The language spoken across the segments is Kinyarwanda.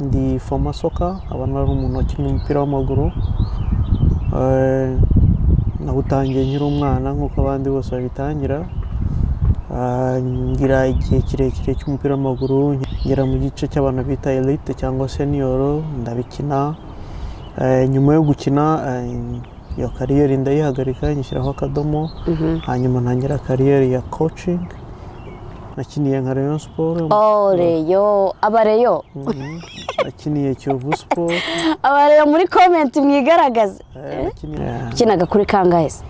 Ndi former soccer, nkaba nari umuntu wakina umupira w'amaguru. Nawutangiye nkiri umwana nk'uko abandi bose babitangira. Ngira igihe kirekire cy'umupira w'amaguru, ngera mu gice cy'abantu bita elite cyangwa senior, ndabikina. Nyuma yo gukina iyo career ndayihagarika, nyishyiraho akadomo, hanyuma ntangira career ya coaching. Nakiniye nka Rayon Sport. Oh, Rayon, abareyo. Nakiniye Kiyovu Sport. Abareyo muri comment mwigaragaze. Ukinaga kuri kangahe se?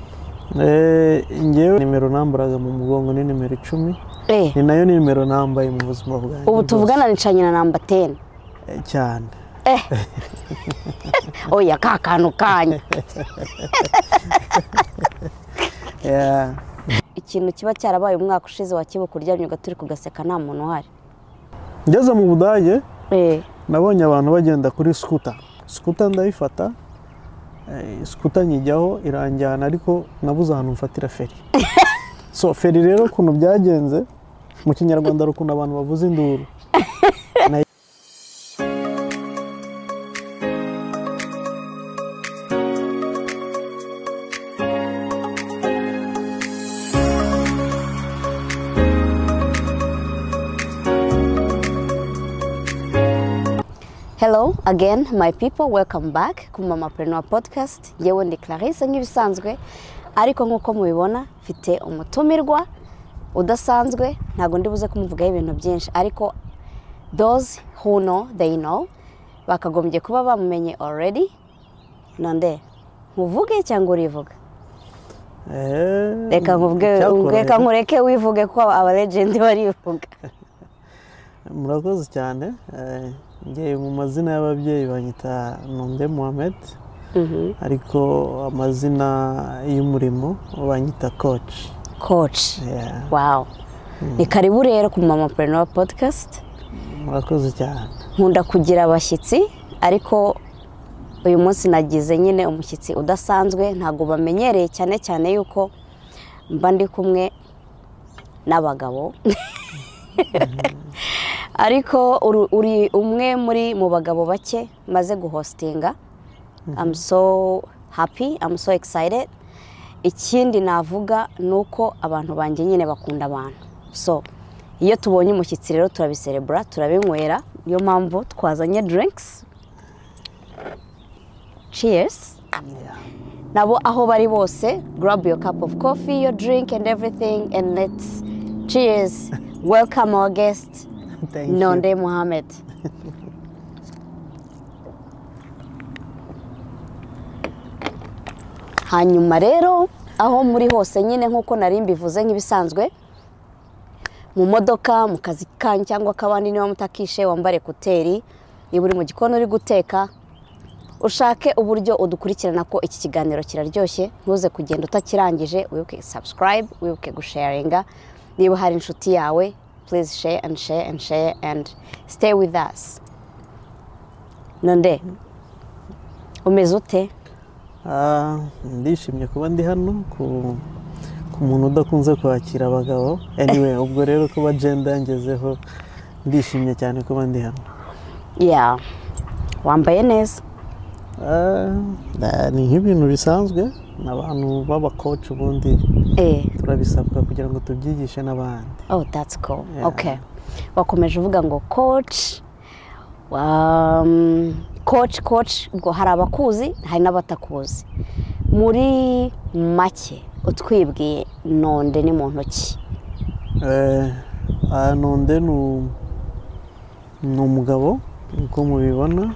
Ngewe nimero nambaraga mu mugongo ni nimero 10. Ni nayo nimero nambaye mu buzima bwanjye. Ubu tuvugana nicanye na namba 10. Cyane. Oya ka kantu kanya. Yeah. Ikintu kiba cyarabaye umwaka ushize wakibuka uryamye ugaturi kugaseka nta muntu uhari. Ngeze mu Budage nabonye abantu bagenda kuri scooter. Scooter ndayifata, scooter nyijyaho iranjyana, ariko nabuze ahantu mfatira feri. So feri rero ukuntu byagenze mu Kinyarwanda rukuntu abantu bavuza induru. Hello again my people, welcome back ku Mamapreneur Podcast. Yewe ndi Clarisse nk'ibisanzwe, ariko nkuko mubibona mfite umutumirwa udasanzwe, ntago ndibuze kumuvugaho ibintu byinshi, ariko those who know they know, bakagombye kuba bamumenye already. Nonde nkuvuge cyangwa urivuga? Reka nkuvuge, reka nkureke wivuge kuko aba legend barivuga. Murakoze cyane. Ngiye mu mazina y'ababyeyi banyita Nonde Mohamed, ariko amazina y'umurimo banyita coach. Coach. Yeah. Wow. Ni karibu rero ku Mamapreneur Podcast. Murakoze cyane. Nkunda kugira abashyitsi, ariko uyu munsi nagize nyine umushyitsi udasanzwe, ntago bamenyereye cyane cyane yuko mba ndi kumwe n'abagabo. Ariko uri umwe muri mu bagabo bake maze guhostinga. I'm so happy, I'm so excited. Ikindi navuga nuko abantu banjye nyine bakunda abantu. So iyo tubonye umushyitsi rero turabicelebra, turabinywera, niyo mpamvu twazanye drinks. Cheers. Yeah. Nabo aho bari bose, grab your cup of coffee, your drink and everything, and let's cheers. Welcome our guest. Thank Nonde you. Mohamed. Hanyuma rero aho muri hose nyine nkuko nari mbivuze nk'ibisanzwe, mu modoka, mu kazi kanyu cyangwa kabandi, niba mutakishe wambare kuteri, niba uri mu gikoni uri guteka, ushake uburyo udukurikirana ko iki kiganiro kiraryoshye, ntuze kugenda utakirangije, wibuke subscribe, wibuke gusharinga, niba hari inshuti yawe please share and share and share and stay with us. Nonde, umeze ute? Ndishimye kuba ndi hano ku muntu udakunze kwakira abagabo. Anyway, ubwo rero kuba gender yangezeho, ndishimye cyane kuba ndi hano. Yeah. Wambaye neza. Ni nk'ibintu bisanzwe n'abantu baba coach ubundi turabisabwa kugira ngo tubyigishe n'abandi. Oh, that's cool. Yeah. Okay. Wakomeje uvuga ngo coach, coach ubwo hari abakuzi hari n'abatakuzi. Muri make utwibwiye Nonde ni muntu ki? Nonde ni umugabo uko mubibona.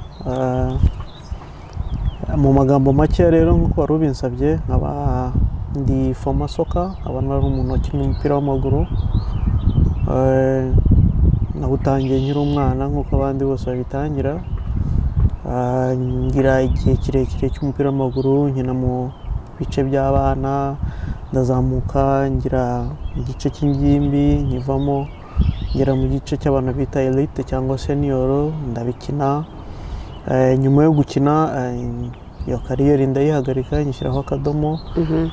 Mu magambo make rero nkuko wari ubinsabye, nkaba ndi former soccer, nkaba nari umuntu wakina umupira w'amaguru. Nawutangiye nkiri umwana nk'uko abandi bose babitangira. Ngira igihe kirekire cy'umupira w'amaguru, nkina mu bice by'abana, ndazamuka ngira igice cy'ingimbi, nkivamo ngera mu gice cy'abantu bita elite cyangwa senior, ndabikina. Nyuma yo gukina iyo career ndayihagarika, nyishyiraho akadomo,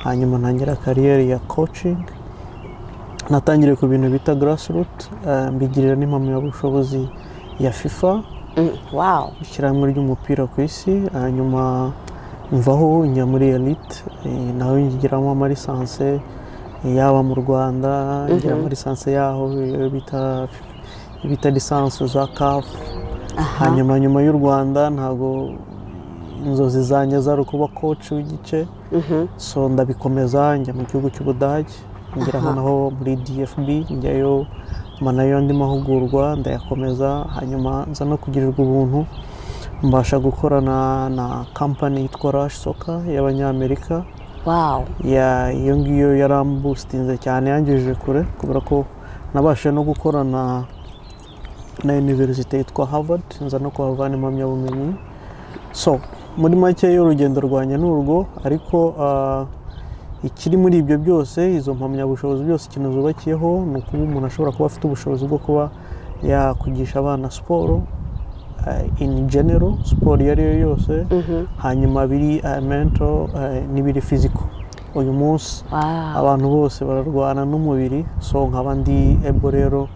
hanyuma ntangira career ya coaching. Natangiriye ku bintu bita grassroots, mbigirira n'impamyabushobozi ya FIFA. Wow. Ishyirahamwe ry'umupira ku isi. Hanyuma mvaho njya muri elite, naho ngiramo ama licence, yaba mu Rwanda ngira ama licence yaho, iyo bita licence za CAF. Hanyuma nyuma y'u Rwanda, ntabwo inzozi zanjye zari ukuba coach w'igice, so ndabikomeza njya mu gihugu cy'Ubudage, ngeraho naho muri DFB, njyayo nayo andi mahugurwa ndayakomeza. Hanyuma nza no kugirirwa ubuntu, mbasha gukorana na company yitwa Rush Soccer y'Abanyamerika. Ya, iyo ngiyo yaramboostinze cyane, yangejeje kure, kubera ko nabashije no gukorana na université yitwa Harvard, nza no kuhavana impamyabumenyi. So muri make y'urugendo rwanjye ni urwo, ariko ikiri muri ibyo byose, izo mpamyabushobozi byose, ikintu zubakiyeho ni ukuba umuntu ashobora kuba afite ubushobozi bwo kuba yakwigisha abana siporo, in general, siporo iyo ari yo yose, hanyuma biri mental n'ibiri physical. Uyu munsi abantu bose bararwana n'umubiri, so nkaba ndi able rero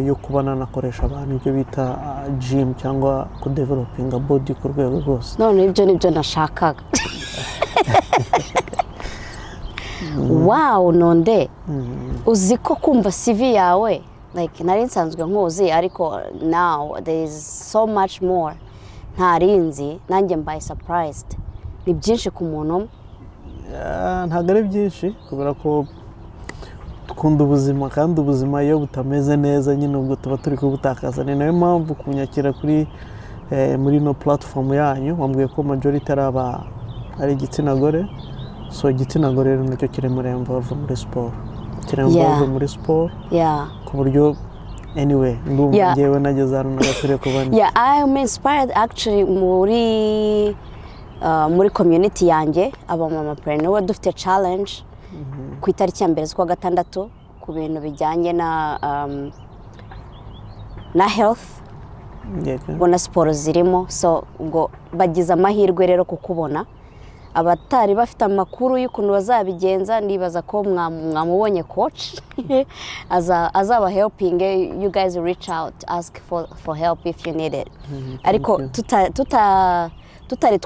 yo kuba nanakoresha abantu ibyo bita gym cyangwa kudevelopinga body ku rwego rwose. None ibyo nibyo nashakaga. Wow, nonde uzi ko kumva CV yawe, like nari nsanzwe nkuzi, ariko now there is so much more ntarinzi. Nanjye mbaye surprised, ni byinshi ku muntu umwe. Ntabwo ari byinshi, kubera ko dukunda ubuzima, kandi ubuzima iyo butameze neza nyine ubwo tuba turi kubutakaza. Ni nayo mpamvu kunyakira kuri muri no platform yanyu, wambwiye ko majority ari aba ari igitsina gore, so igitsina gore rero nicyo kiri muri involve muri siporo, kiri involve muri siporo, ku buryo anyway ndumva njyewe nageze hano nagakwiriye kuba ndi. Yeah, I am inspired actually. Muri community yanjye, abamamapreneur, dufite challenge ku itariki ya 1 z'ukwa gatandatu ku bintu bijyanye na health, ubwo na siporo zirimo. So ubwo bagize amahirwe rero kukubona. Abatari bafite amakuru y'ukuntu bazabigenza, ndibaza ko mwamubonye, coach azaba helping you guys. Reach out, ask for help if you need it. Ariko You. tutari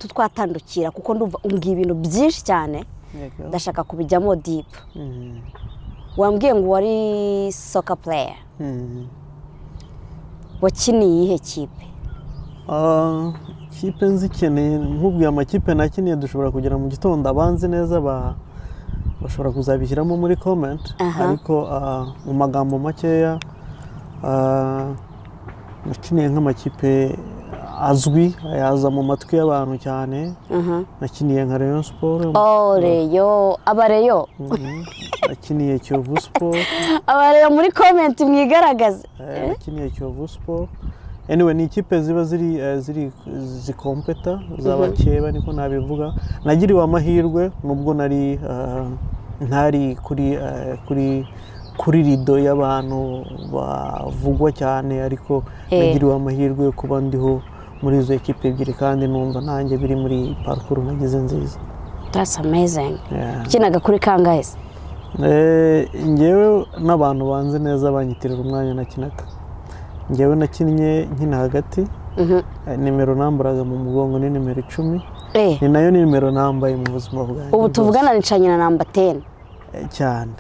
twatandukira, kuko ndumva umbwiye ibintu byinshi cyane, ndashaka kubijyamo deep. Wambwiye ngo wari soccer player. Wakiniye iyihe kipe? Ikipe nzikeneye, nkubwiye amakipe nakiniye dushobora kugera mu gitondo. Abanzi neza bashobora kuzabishyiramo muri comment. Ariko mu magambo makeya, nakiniye nk'amakipe azwi, yaza mu matwi y'abantu cyane. Nakiniye nka Rayon Sport. Oh, Rayon, abareyo. Nakiniye Kiyovu Sport. Abareyo muri comment mwigaragaze. Nakiniye Kiyovu Sport. Anyway, ni ikipe ziba ziri zikompeta z'abakeba, niko nabivuga. Nagiriwe amahirwe nubwo nari ntari kuri rido y'abantu bavugwa cyane, ariko nagiriwe amahirwe yo kuba ndiho muri izo ekipe ebyiri, kandi numva nanjye biri muri parcours nagize nziza. That's amazing. Yeah. Ukinaga kuri kangahe se? Njyewe n'abantu banzi neza banyitirira umwanya nakinaga. Njyewe nakinnye nkina hagati. Nimero nambaraga mu mugongo ni nimero 10. Ni nayo nimero nambaye mu buzima bwanjye Ubu bwose. tuvugana nicanye na namba 10. Cyane.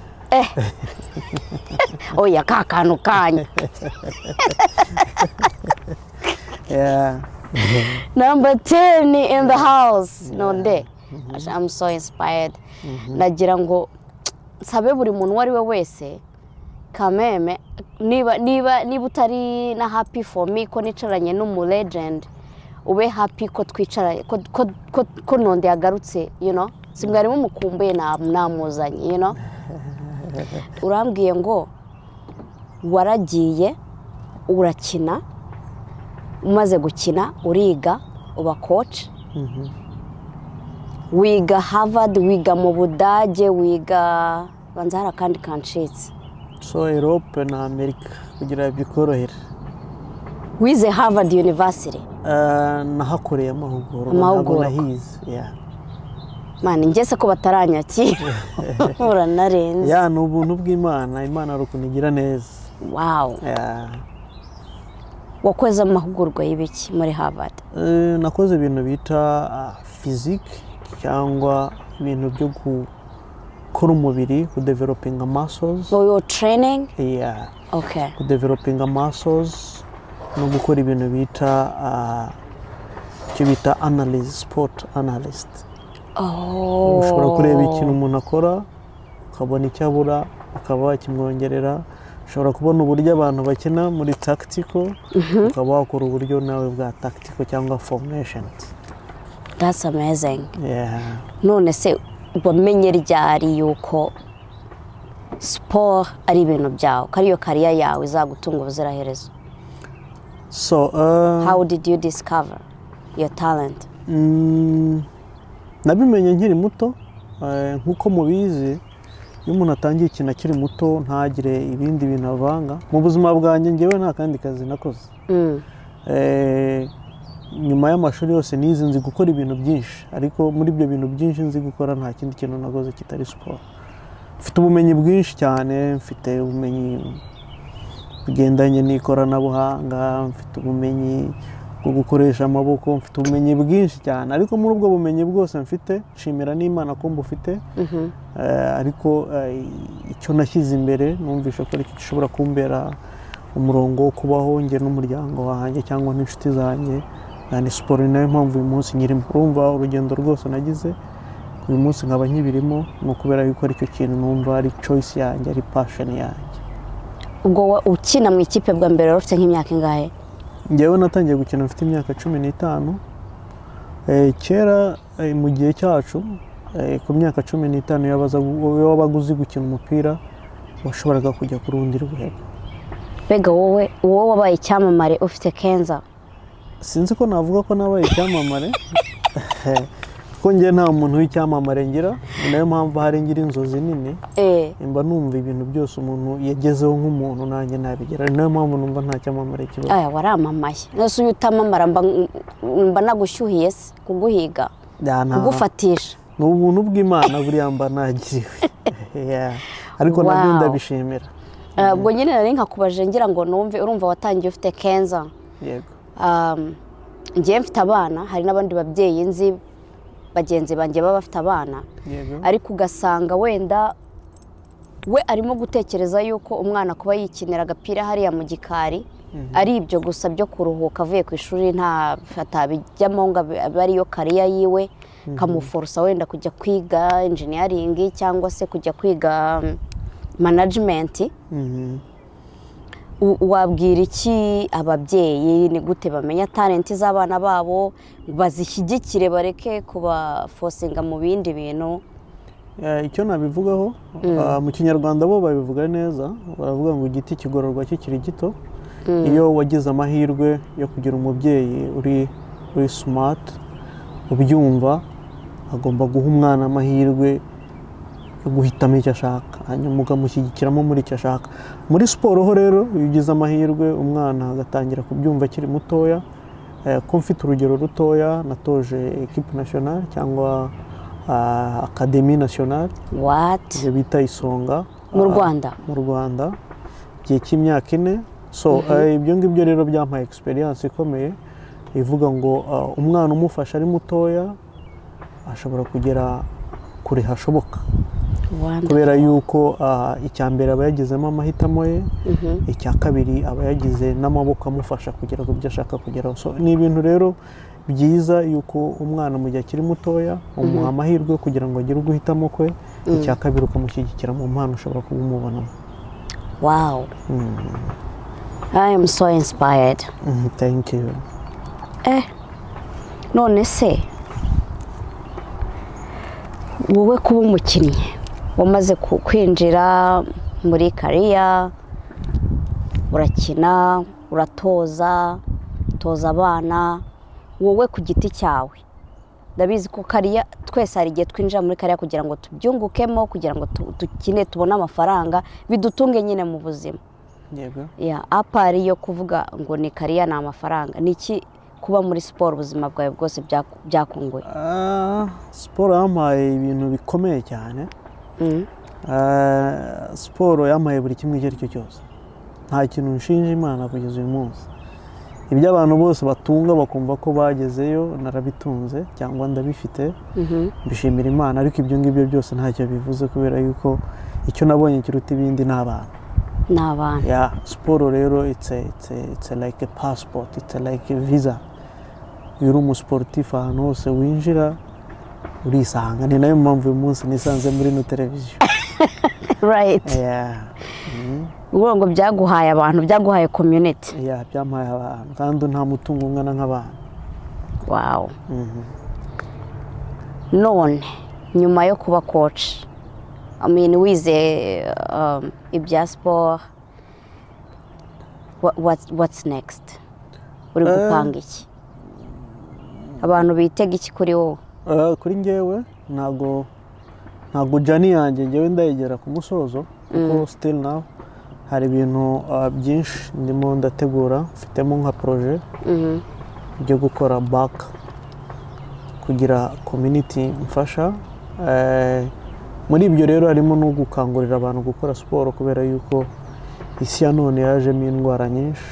Oya, ka kantu kanyu. Number 10 in the house. Nonde I'm so inspired. Nagira ngo nsabe buri muntu uwo ari we wese kameme, niba utari na happy for me ko nicaranye n'umu legend, ube happy ko twicaranye, ko nonde yagarutse. Si mwari mumukumbuye? Namuzanye. Urambwiye ngo waragiye urakina, umaze gukina uriga, uba coach, wiga Harvard, wiga mu Budage, wiga, banza hari akandi kancitse. So Europe na Amerika kugira bikorohere. Wize Harvard University? Nahakoreye amahugurwa, ntabwo Amahugurwa. nahize. Yeah. Mani ngese ko bataranyakira, uranarenze. Yeah, ni ubuntu bw'Imana. Imana hari ukuntu igira neza. Yeah. Wakoze amahugurwa y'ibiki muri Harvard? Nakoze ibintu bita physique cyangwa ibintu byo gukora umubiri, kudevelopinga muscles. So your training? Yeah. Okay. Kudevelopinga muscles no gukora ibintu bita icyo bita analyst, sport analyst. Oh. Ushobora kureba ikintu umuntu akora, ukabona icyo abura, ukaba wakimwongerera. Ushobora kubona uburyo abantu bakina muri tactical, ukaba wakora uburyo nawe bwa tactical cyangwa formations. That's amazing. Yeah. None se wamenye ryari yuko siporo ari ibintu byawe, ko ariyo career yawe izagutunga ubuziraherezo? So How did you discover your talent? Nabimenye nkiri muto. Nk'uko mubizi, iyo umuntu atangiye ikintu akiri muto, ntagire ibindi bintu avanga mu buzima bwanjye, ngewe nta kandi kazi nakoze. Nyuma y'amashuri yose nize, nzi gukora ibintu byinshi, ariko muri ibyo bintu byinshi nzi gukora, nta kindi kintu nakoze kitari siporo. Mfite ubumenyi bwinshi cyane, mfite ubumenyi bugendanye n'ikoranabuhanga, mfite ubumenyi bwo gukoresha amaboko, mfite ubumenyi bwinshi cyane. Ariko muri ubwo bumenyi bwose mfite, nshimira n'Imana ko mbufite. Ariko icyo nashyize imbere, numvishe ko aricyo gishobora kumbera umurongo wo kubaho njye n'umuryango wanjye cyangwa n'inshuti zanjye, ni siporo. Ni nayo mpamvu uyu munsi nyirimo. Urumva, urugendo rwose nagize, uyu munsi nkaba nkibirimo, ni ukubera yuko aricyo kintu numva ari choice yanjye, ari passion yanjye. Ubwo ukina mu ikipe bwa mbere wari ufite nk'imyaka ingahe? Njyewe natangiye gukina mfite imyaka 15. Kera mu gihe cyacu, ku myaka 15, iyo wabaga uzi gukina umupira, washoboraga kujya ku rundi rwego. Mbega wowe wabaye icyamamare ufite 15? Sinzi ko navuga ko nabaye icyamamare, kuko njye nta muntu w'icyamamare ngira. Ni nayo mpamvu hari ngira inzozi nini. Mba numva ibintu byose umuntu yagezeho nk'umuntu, nanjye nabigera. Ni nayo mpamvu numva nta cyamamare kibaho. Aya, waramamaye. Nose uyu utamamara, mba nagushyuhiye se kuguhiga, kugufatisha? Ni ubuntu bw'Imana buriya mba nagiriwe. Yeah. Ariko nabyo ndabishimira. Ubwo nyine nari nkakubajije ngira ngo numve. Urumva, watangiye ufite 15? Yego. Njyewe mfite abana, hari n'abandi babyeyi nzi bagenzi banjye baba bafite abana, ariko ugasanga wenda we arimo gutekereza yuko umwana kuba yikinira agapira hariya mu gikari ari ibyo gusa byo kuruhuka avuye ku ishuri, nta atabijyamo ngo abe ariyo career yiwe, kamuforosa wenda kujya kwiga engineering cyangwa se kujya kwiga management. Wabwira iki ababyeyi? Ni gute bamenya talent z'abana babo, bazishyigikire, bareke kubaforcinga mu bindi bintu? Icyo nabivugaho, mu Kinyarwanda bo babivuga neza, baravuga ngo igiti kigororwa kikiri gito. Iyo wagize amahirwe yo kugira umubyeyi uri smart, ubyumva, agomba guha umwana amahirwe yo guhitamo icyo ashaka, hanyuma ukamushyigikiramo muri icyo ashaka. Muri siporo ho rero, iyo ugize amahirwe umwana agatangira kubyumva akiri mutoya, ko mfite urugero rutoya, natoje équipe nationale cyangwa académie nationale, What? ibyo bita Isonga. Mu Rwanda? Mu Rwanda, igihe cy'imyaka 4. So ibyo ngibyo rero byampaye experience ikomeye ivuga ngo umwana umufasha ari mutoya ashobora kugera kure hashoboka. Wonderful. Kubera yuko icya mbere aba yagizemo amahitamo ye, icya kabiri aba yagize n'amaboko amufasha kugera ku byo ashaka kugeraho. So ni ibintu rero byiza yuko umwana mu gihe akiri mutoya umuha amahirwe kugira ngo agire uguhitamo kwe, icya kabiri ukamushyigikira mu mpano ushobora kuba umubonamo. Wow, I am so inspired. Thank you. None se wowe kuba umukinnyi, wamaze kwinjira muri career, urakina, uratoza, utoza abana, wowe ku giti cyawe, ndabizi ko career twese hari igihe twinjira muri career kugira ngo tubyungukemo, kugira ngo dukine tubone amafaranga bidutunge nyine mu buzima. Yego. Ya apart yo kuvuga ngo ni career, ni amafaranga, ni iki kuba muri siporo ubuzima bwawe bwose byakunguye? Siporo yampaye ibintu bikomeye cyane. Siporo yampaye buri kimwe icyo ari cyo cyose. Nta kintu nshinja Imana kugeza uyu munsi. Ibyo abantu bose batunga bakumva ko bagezeyo, narabitunze cyangwa ndabifite, mbishimira Imana. Ariko ibyo ngibyo byose ntacyo bivuze, kubera yuko icyo nabonye kiruta ibindi ni abantu. Ni abantu. Yeah, siporo rero it's a like a passport, it's a like a visa. Iyo uri umusiporutifu, ahantu hose winjira urisanga. Ni nayo mpamvu uyu munsi nisanze muri ino televiziyo. Yeah. Uvuga ngo byaguhaye abantu, byaguhaye community. Yeah, byampaye abantu, kandi nta mutungo ungana nk'abantu. Wow. None nyuma yo kuba coach, I mean, wize ibya siporo, what's next? Uri gupanga iki? Abantu bitega iki kuri wowe? Kuri njyewe ntabwo journey yanjye njyewe ndayigera ku musozo, kuko still now hari ibintu byinshi ndimo ndategura. Mfitemo nka projet byo gukora back, kugira community mfasha. Muri ibyo rero harimo no gukangurira abantu gukora siporo, kubera yuko isi ya none yajemo indwara nyinshi.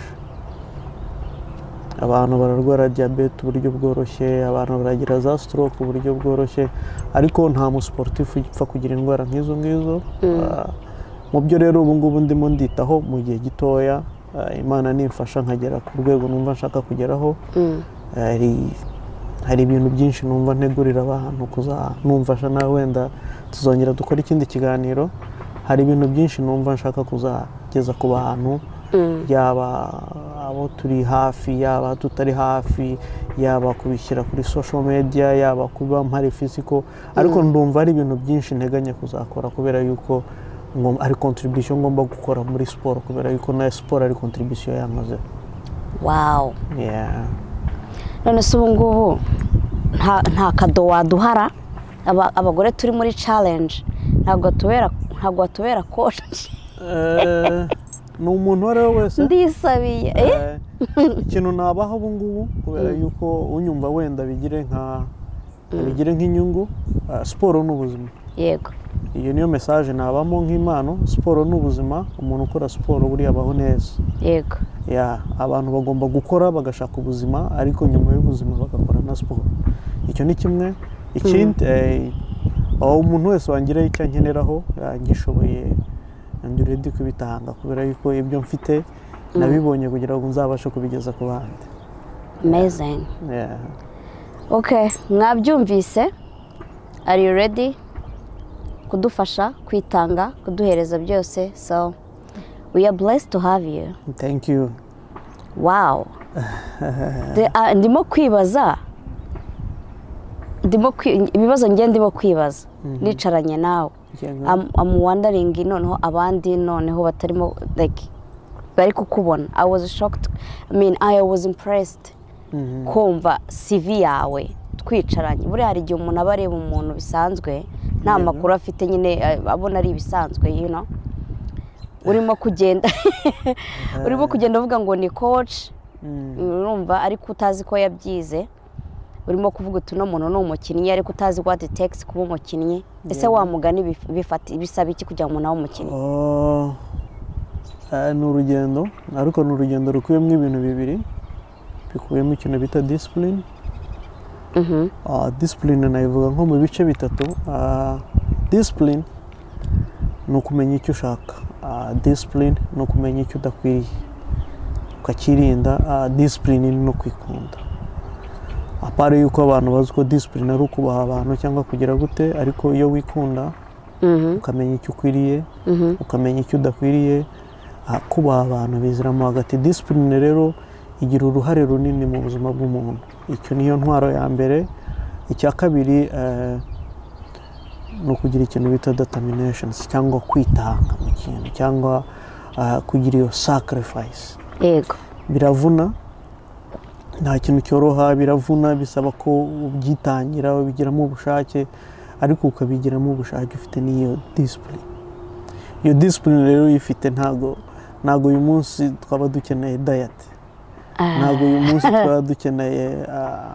Abantu bararwara diyabete uburyo bworoshye, abantu baragira za stroke uburyo bworoshye, ariko nta musiporutifu upfa kugira indwara nk'izo ngizo. Mu byo rero ubu ngubu ndimo nditaho mu gihe gitoya, Imana nimfasha nkagera ku rwego numva nshaka kugeraho, hari ibintu byinshi numva ntegurira abantu kuza numfasha. Nawe wenda tuzongera dukore ikindi kiganiro. Hari ibintu byinshi numva nshaka kuzageza ku bantu, yaba abo turi hafi, yaba tutari hafi, yaba kubishyira kuri social media, yaba kuba mpari physical. Ariko ndumva ari ibintu byinshi nteganya kuzakora, kubera yuko ngo ari contribution ngomba gukora muri siporo, kubera yuko na siporo ari contribution yankoze. Yeah. None se ubu ngubu nta kado waduhara? Abagore turi muri challenge, ntabwo watubera coach? Ni umuntu uwo ari we wese. Ndisabiye, eh? Ikintu nabaho ubu ngubu, kubera yuko unyumva wenda bigire nk'inyungu, siporo ni ubuzima. Iyo niyo message nabamo nk'impano. Siporo ni ubuzima. Umuntu ukora siporo buriya abaho neza. Yeah, abantu bagomba gukora bagashaka ubuzima, ariko nyuma y'ubuzima bagakora na siporo. Icyo ni kimwe. Ikindi, aho umuntu wese wangiraho icyo ankeneraho, ngishoboye ndi ready kubitanga, kubera yuko ibyo mfite nabibonye kugira ngo nzabashe kubigeza ku bandi. Amazing. Yeah. Okay, mwabyumvise. Are you ready kudufasha kwitanga, kuduhereza byose? So we are blessed to have you. Thank you. Wow. Ndimo kwibaza, ibibazo ngiye ndimo kwibaza nicaranye nawe. I'm wondering noneho abandi noneho batarimo, like, bari kukubona. I was shocked, I mean, I was impressed kumva CV yawe twicaranye. Buriya hari igihe umuntu aba areba umuntu bisanzwe, nta makuru afite nyine, abona ari ibisanzwe. Urimo kugenda uvuga ngo ni coach, urumva, ariko utazi ko yabyize. Urimo kuvuga uti uno muntu ni umukinnyi, ariko utazi what it takes kuba umukinnyi. Ese wa mugani bisaba iki kugira ngo umuntu abe umukinnyi? Oh, ni urugendo, ariko ni urugendo rukubiyemo ibintu bibiri, bikubiyemo ikintu bita discipline. Discipline nayivuga nko mu bice bitatu. Discipline ni ukumenya icyo ushaka. Discipline ni ukumenya icyo udakwiriye ukakirinda. Discipline ni no kwikunda. Apart yuko abantu bazi ko discipline ari ukubaha abantu cyangwa kugira gute, ariko iyo wikunda, ukamenya icyo ukwiriye, ukamenya icyo udakwiriye, kubaha abantu biziramo hagati. Discipline rero igira uruhare runini mu buzima bw'umuntu. Icyo niyo ntwaro ya mbere. Icya kabiri, ni ukugira ikintu bita determination, cyangwa kwitanga mu kintu, cyangwa kugira iyo sacrifice. Biravuna, nta kintu cyoroha, biravuna, bisaba ko ubyitangira, ubigiramo ubushake, ariko ukabigiramo ubushake ufite n'iyo discipline. Iyo discipline rero uyifite, ntabwo uyu munsi twaba dukeneye diet, ntabwo uyu munsi twaba dukeneye,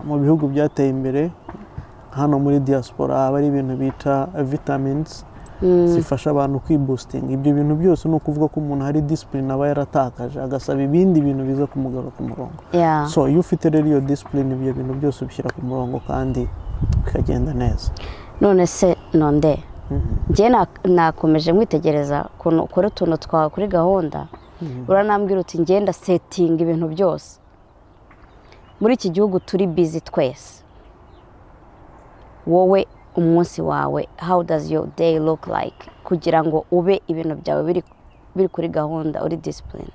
mu bihugu byateye imbere, hano muri diaspora haba ari ibintu bita vitamins. zifasha abantu kwiboostinga. Ibyo bintu byose ni ukuvuga ko umuntu hari discipline aba yaratakaje, agasaba ibindi bintu biza kumugarura ku murongo. So iyo ufite rero iyo discipline, ibyo bintu byose ubishyira ku murongo kandi bikagenda neza. None se nonde, njye nakomeje nkwitegereza ukuntu ukora utuntu twawe kuri gahunda. Uranambwira uti ngenda settinga ibintu byose. Muri iki gihugu turi busy twese, wowe umunsi wawe, how does your day look like kugira ngo ube ibintu byawe biri kuri gahunda, uri discipline?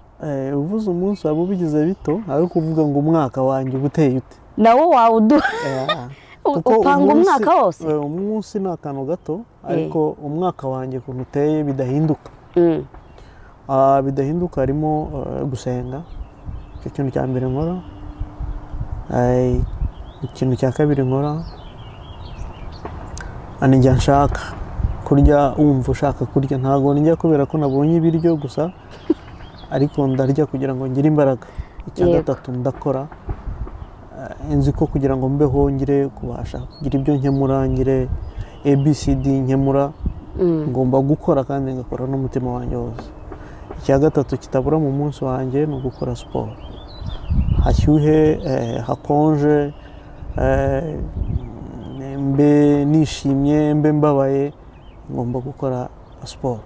Uvuze umunsi waba ubigize bito, ariko uvuga ngo umwaka wanjye uba uteye ute? Nawo wawuduha. Kuko Upanga umwaka wose? Umunsi ni akantu gato, ariko umwaka wanjye ukuntu uteye bidahinduka, bidahinduka harimo gusenga, icyo kintu cya mbere nkora. Ikintu cya kabiri nkora, njya nshaka kurya, wumva ushaka kurya. Ntabwo njya kubera ko nabonye ibiryo gusa, ariko ndarya kugira ngo ngire imbaraga. Icya gatatu, ndakora. Nzi ko kugira ngo mbeho, ngire kubasha kugira ibyo nkemura, ngire ABCD nkemura, ngomba gukora kandi ngakora n'umutima wanjye wose. Icya gatatu kitabura mu munsi wanjye ni ugukora siporo, hashyuhe, hakonje, mbe nishimye, mbe mbabaye, ngomba gukora siporo.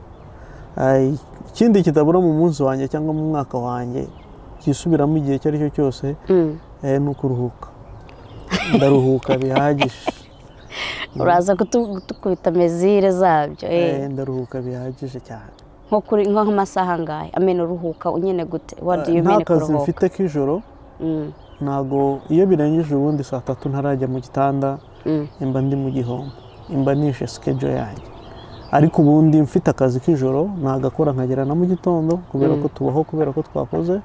Ikindi kitabura mu munsi wanjye cyangwa mu mwaka wanjye, kisubiramo igihe icyo ari cyo cyose, ni ukuruhuka. Ndaruhuka bihagije. Uraza kutukubita mesure zabyo. Ndaruhuka bihagije cyane. Nko kuri nk'amasaha angahe amena uruhuka nyine gute? What do you Nta mean kazi kuruhuka? mfite k'ijoro, ntago iyo birengeje ubundi saa 3 ntarajya mu gitanda, imba ndi mu gihombo, imba nishe schedule yanjye. Ariko ubundi mfite akazi k'ijoro nagakora nkagera na mu gitondo, kubera ko tubaho kubera ko twakoze.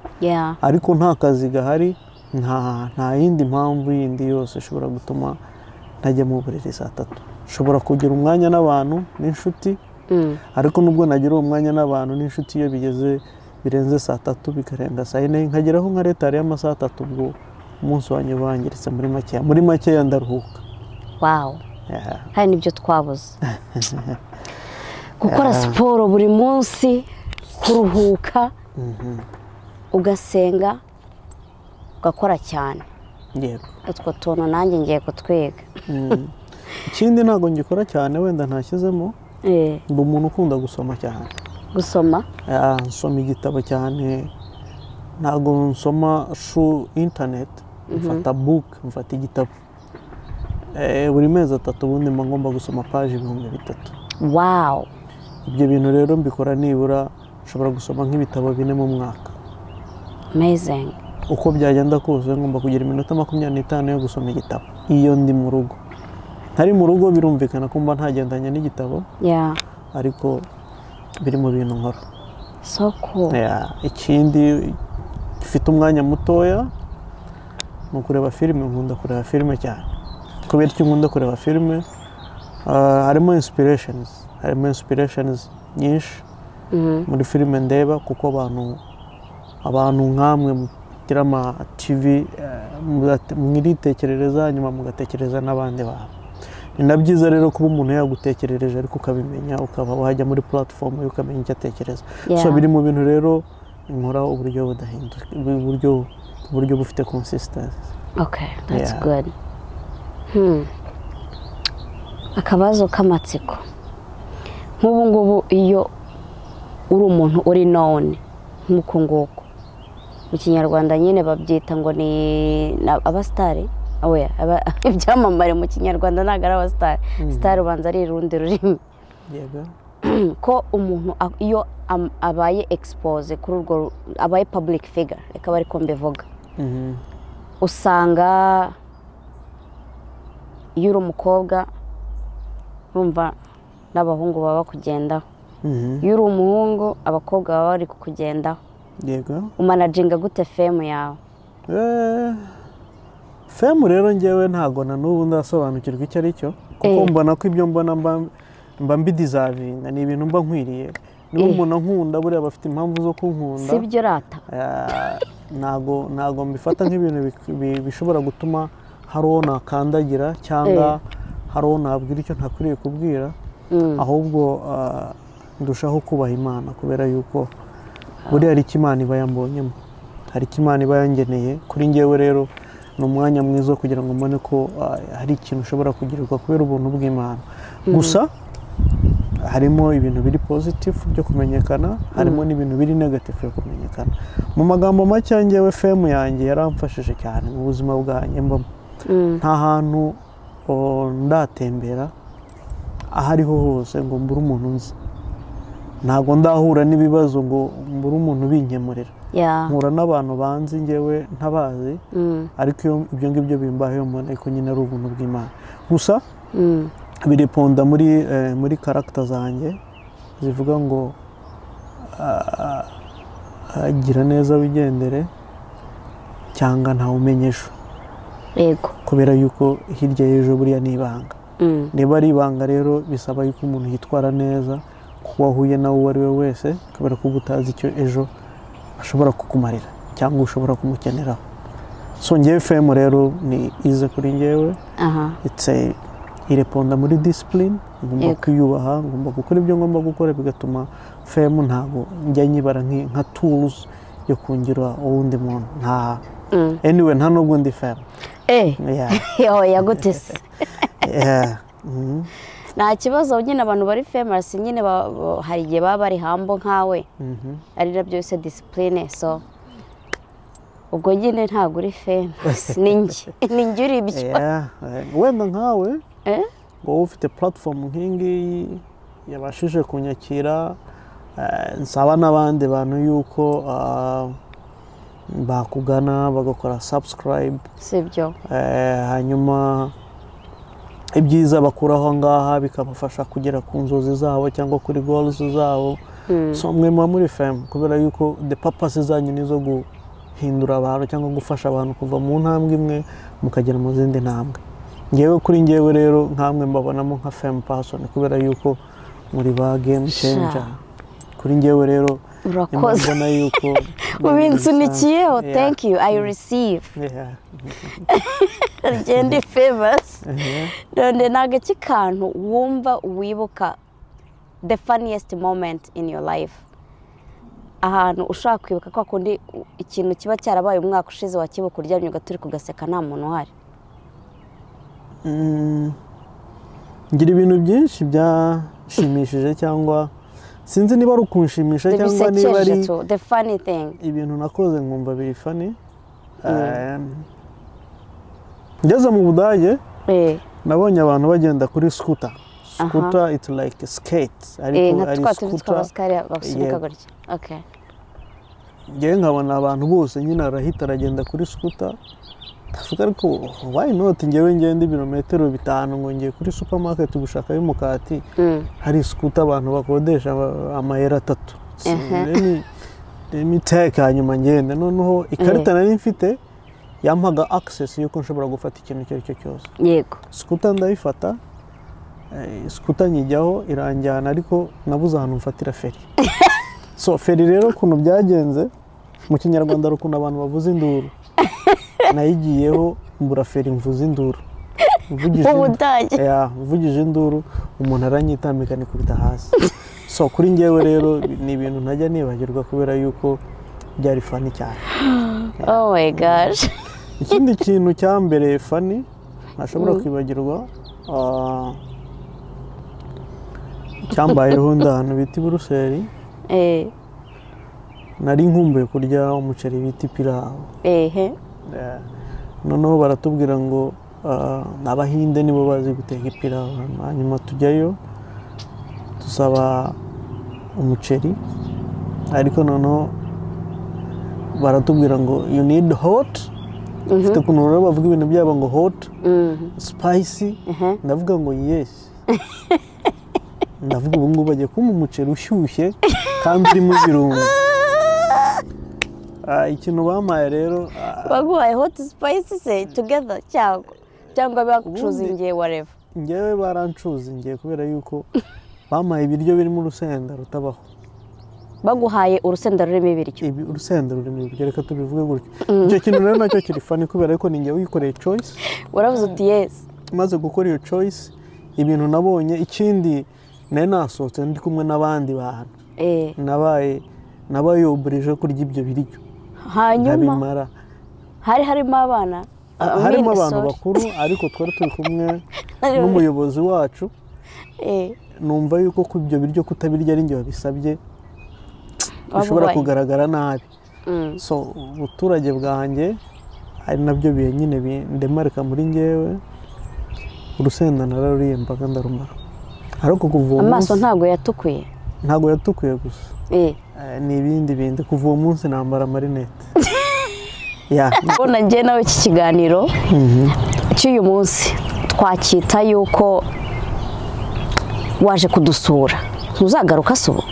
Ariko nta kazi gahari, nta yindi mpamvu yindi yose ishobora gutuma ntajya mu buriri saa 3. Nshobora kugira umwanya n'abantu n'inshuti, ariko nubwo nagira uwo mwanya n'abantu n'inshuti, iyo bigeze birenze saa 3, bikarenga saa 4, nkageraho nka retard y'amasaha 3, ubwo umunsi wanjye uba wangiritse. Muri makeya ndaruhuka. Hari n'ibyo twabuze: gukora siporo buri munsi, kuruhuka, ugasenga, ugakora cyane. Yego. Utwo tuntu nanjye ngiye kutwiga. Ikindi ntabwo ngikora cyane, wenda ntashyizemo, ndi umuntu ukunda gusoma cyane. Gusoma? Nsoma igitabo cyane, ntabwo nsoma through internet, mfata book, mfata igitabo. Buri mezi 3 ubundi mba ngomba gusoma paji 3000. Ibyo bintu rero mbikora nibura nshobora gusoma nk'ibitabo 4 mu mwaka. Amazing. Uko byagenda kose ngomba kugira iminota 25 yo gusoma igitabo iyo ndi mu rugo. Ntari mu rugo birumvikana ko mba ntagendanye n'igitabo, ariko biri mu bintu nkora. So cool. Yeah, ikindi gifite umwanya mutoya ni ukureba filime. Nkunda kureba filime cyane. Kubera icyo nkunda kureba filime, harimo inspirations nyinshi muri filime ndeba, kuko abantu nkamwe mugira ama TV, mwiritekerereza, nyuma mugatekereza n'abandi bantu. Ni na byiza rero kuba umuntu yagutekerereje, ariko ukabimenya, ukaba wajya muri platform ye ukamenya icyo atekereza. So biri mu bintu rero nkora uburyo budahinduka, uburyo bufite consistency. Okay, that's good. Akabazo k'amatsiko. Nk'ubu ngubu iyo uri umuntu uri known nk'uku nguku, mu Kinyarwanda nyine babyita ngo ni abasitari. Oya, ibyamamare mu Kinyarwanda ntabwo ari abasitari. Sitari ubanza ari urundi rurimi. Yego. Ko umuntu iyo abaye expose kuri urwo abaye public figure, reka bari ko mbivuga, usanga iyo uri umukobwa urumva n'abahungu baba bakugendaho, iyo uri umuhungu abakobwa baba bari kukugendaho. Umanaginga gute fame yawe? Fame rero ngewe ntabwo na n'ubu ndasobanukirwa icyo ari cyo, kuko mbona ko ibyo mbona mba mbideservinga, ni ibintu mba nkwiriye. Niba umuntu ankunda, buriya bafite impamvu zo kunkunda. Si byo rata? Ntago mbifata nk'ibintu bishobora gutuma hari uwo nakandagira cyangwa hari uwo nabwira icyo ntakwiriye kubwira. Ahubwo ndushaho kubaha Imana, kubera yuko buriya hari icyo Imana iba yambonyemo, hari icyo Imana iba yangeneye. Kuri njyewe rero ni umwanya mwiza wo kugira ngo mbone ko hari ikintu ushobora kugirirwa kubera ubuntu bw'Imana. Gusa harimo ibintu biri positive byo kumenyekana, harimo n'ibintu biri negative byo kumenyekana. Mu magambo make, njyewe fame yanjye yaramfashije cyane mu buzima bwanjye mbamo. Nta hantu ndatembera aho ariho hose ngo mbure umuntu nzi, ntabwo ndahura n'ibibazo ngo mbure umuntu ubinkemurira. Mpura n'abantu banzi njyewe ntabazi, ariko iyo ibyo ngibyo bimbaho, iyo mbona ko nyine ari ubuntu bw'Imana. Gusa bireponda muri character zanjye zivuga ngo gira neza wigendere, cyangwa ntawe umenya ejo. Kubera yuko hirya y'ejo buriya ni ibanga. Niba ari ibanga rero, bisaba yuko umuntu yitwara neza kuko wahuye nawe uwo ari we wese, kubera ko uba utazi icyo ejo ashobora kukumarira cyangwa ushobora kumukeneraho. So ngewe fame rero ni ize kuri ngewe. It's a ireponda muri discipline. Ngomba kwiyubaha, ngomba gukora ibyo ngomba gukora, bigatuma fame ntabwo njya nyibara nka tools yo kungira uwundi muntu. Nta anyway, nta nubwo ndi fame. Yeah. Oya, gute se? Yeah. Nta kibazo nyine, abantu bari famous nyine hari igihe baba bari humble nkawe, ari nabyo bise discipline. So ubwo nyine ntabwo uri famous, ni njye uri ibyo. Yeah. Wenda nkawe, Eh? wowe ufite platform nk'iyi yabashije kunyakira, nsaba n'abandi bantu yuko bakugana bagakora subscribe. Sibyo? Hanyuma ibyiza bakura aho ngaha bikabafasha kugera ku nzozi zabo cyangwa kuri goals zabo. So mwe muba muri fame kubera yuko the purpose zanyu ni izo guhindura abantu cyangwa gufasha abantu kuva mu ntambwe imwe mukagera mu zindi ntambwe. Ngewe, kuri ngewe rero, nkamwe mbabonamo nka fame person kubera yuko muri ba game changer. Kuri ngewe rero Urakoze. mbona yuko Ubinsunikiyeho. Yeah. Thank you, I receive. Genda famous. None ni agaki kantu wumva wibuka, the funniest moment in your life, ahantu ushaka kwibuka kwa kundi ikintu kiba cyarabaye umwaka ushize wakibuka uryamye ugaturika ugaseka nta muntu uhari? Ngira ibintu byinshi byashimishije, cyangwa sinzi niba ari ukunshimisha cyangwa niba ari Bisekeje tu, the funny thing. ibintu nakoze nkumva biri funny. Ngeze mu Budage, nabonye abantu bagenda kuri scooter. Scooter, it's like a skate, ariko nka ari twa tundi scooter. Tw'abasikari basunika Yego. gutya, okay. Ngewe nkabona abantu bose nyine arahita aragenda kuri scooter, ndavuga ariko why not ngewe ngenda ibirometero 5 ngo ngiye kuri supermarket gushakayo umukati, hari scooter abantu bakodesha amayero 3? Let me take, hanyuma ngende. Noneho ikarita nari mfite yampaga access y'uko nshobora gufata ikintu icyo ari cyo cyose. Scooter ndayifata, scooter nyijyaho iranjyana, ariko nabuze ahantu mfatira feri. So feri rero ukuntu byagenze, mu Kinyarwanda hari ukuntu abantu bavuza induru, nayigiyeho mbura feri, mvuza induru. Mu Budage? Yeah, mvugije induru umuntu aranyitambika nikubita hasi. So kuri njyewe rero ni ibintu ntajya nibagirwa kubera yuko byari funny cyane. Oh my gosh. Ikindi kintu cyambereye funny ntashobora kwibagirwa, cyambayeho ndi ahantu bita i Buruseli. Nari nkumbuye kurya umuceri bita ipirawu. Noneho baratubwira ngo Abahinde nibo bazi guteka ipirawu. Hanyuma tujyayo dusaba umuceri, ariko noneho baratubwira ngo you need hot. Ufite ukuntu rero bavuga ibintu byabo ngo hot, spicy. Ndavuga ngo yes. Ndavuga ubu ngubu bagiye kumpa umuceri ushyushye kandi urimo ibirungo. Ikintu bampaye rero, Baguhaye hot spicy se together cyangwa bagucuzingiye, whatever? Njyewe barancuzingiye kubera yuko bampaye ibiryo birimo urusenda rutabaho. Baguhaye urusenda rurimo ibiryo? Urusenda rurimo ibiryo, reka tubivuge gutyo. Icyo kintu rero nacyo kiri funny kubera yuko ni njyewe wikoreye choice. Waravuze uti yes. Maze gukora iyo choice, ibintu nabonye, ikindi Nari nasohotse ndi kumwe n'abandi bantu. Nabaye obligé kurya ibyo biryo. Hanyuma nkabimara. Hari harimo abana? Harimo I mean, abantu sorry. bakuru, ariko twari turi kumwe n'umuyobozi wacu. Numva yuko ku ibyo biryo kutabirya ari njye wabisabye bishobora Wabubaye. kugaragara nabi. So ubuturage bwanjye ari nabyo bihe nyine bindemarika muri njyewe. Urusenda nararuriye mbaga ndarumara, ariko kuva uwo Amaso munsi ntabwo yatukuye? Ntabwo yatukuye gusa. Ni ibindi bindi. Kuva uwo munsi nambara amarinete ya. Ubona njye nawe iki kiganiro cy'uyu munsi twacyita yuko waje kudusura. Ntuzagaruka se ubu?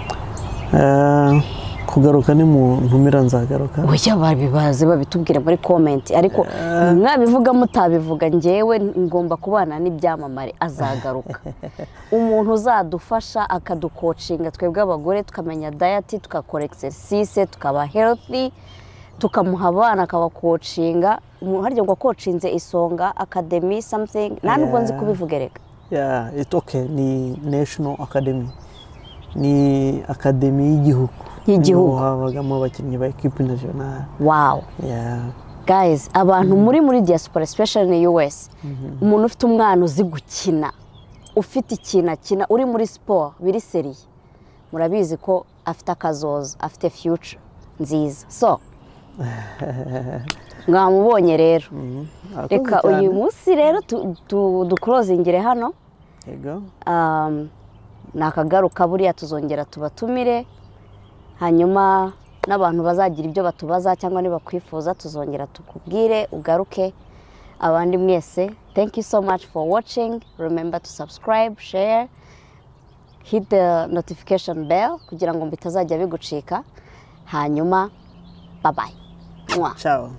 Kugaruka ni mu ntumira nzagaruka. Oya, babibaze, babitubwire muri comment. Ariko mwabivuga mutabivuga, njyewe ngomba kubana n'ibyamamare. Azagaruka. Umuntu uzadufasha akaducoachinga twebwe abagore, tukamenya diet, tugakora exercise, tukaba healthy, tukamuha abana akabacoachinga. Harya ngo acoachinze Isonga Academy something, nta nubwo nzi kubivuga erega. Yeah, it's okay. Ni National Academy, ni academy y'igihugu. Y'igihugu. Niho habagamo abakinnyi ba équipe nationale. Yeah. Guys, abantu muri diaspora, especially in US, umuntu ufite umwana uzi gukina, ufite ikintu akina, uri muri siporo biri sérieux, murabizi ko afite akazoza, afite future nziza. So mwamubonye rero. Murakoze Reka cyane. uyu munsi rero duclosingire hano. Yego. Nakagaruka buriya tuzongera tubatumire, hanyuma n'abantu bazagira ibyo batubaza cyangwa nibakwifuza tuzongera tukubwire ugaruke. Abandi mwese, thank you so much for watching. Remember to subscribe, share, hit the notification bell kugira ngo bitazajya bigucika. Hanyuma bye bye. Mwah. Ciao.